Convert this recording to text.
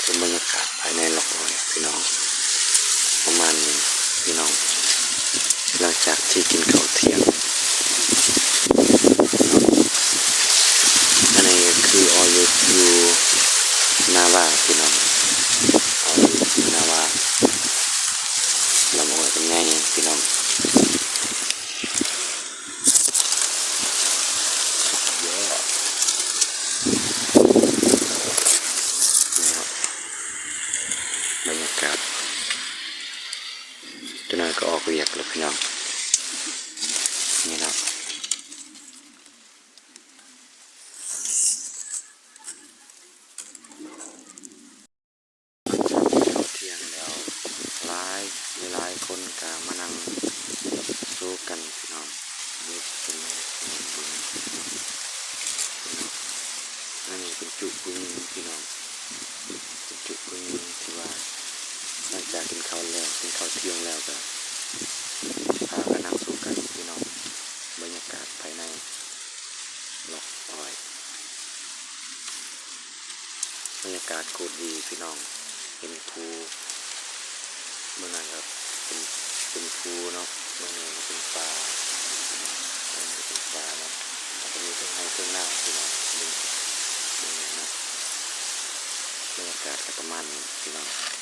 ເປັນບັນຍາກາດພາຍໃນລັອກອ້ອຍພີ່ນ້ອງ ປະມານນີ້ພີ່ນ້ອງ ຫຼັງຈາກທີ່ກິນເຂົ້າທ່ຽງ. ອັນນີ້ຄືອ້ອຍຢູ່ ຢູ່ນາວາພີ່ນ້ອງ ອ້ອຍຢູ່ນາວາ ລຳອ້ອຍເປັນໃຫຍ່ພີ່ນ້ອງ. ບັນຍາກາດ ເຈົ້ານາຍກໍອອກວຽກແລ້ວພີ່ນ້ອງ ນີ້ເນາະ. ເຂົ້າທ່ຽງແລ້ວ ຫຼາຍ ຫຼາຍໆຄົນກໍມານັ່ງໂຊກັນພີ່ນ້ອງ ເບິ່ງ ເບິ່ງ ເບິ່ງ ອັນນີ້ເປັນຈຸຜູ້ຍິງພີ່ນ້ອງ ເປັນຈຸຜູ້ຍິງທີ່ວ່າ ຫຼັງຈາກກິນເຂົ້າແລ້ວ ກິນເຂົ້າທ່ຽງແລ້ວກໍພາກັນນັ່ງໂຊກັນພີ່ນ້ອງ ບັນຍາກາດພາຍໃນລັອກອ້ອຍ. ບັນຍາກາດໂຄດດີພີ່ນ້ອງ ເຫັນພູ ເບິ່ງນັ້ນກໍເປັນ ເປັນພູເນາະ ເບິ່ງນີ້ກໍເປັນປ່າ ເບິ່ງນີ້ກໍເປັນປ່າເນາະ ແລ້ວກໍມີເທິງໄຮ່ເທິງນາພີ່ນ້ອງ ເບິ່ງ ເບິ່ງນີ້ເນາະ ບັນຍາກາດກໍປະມານນີ້ພີ່ນ້ອງ.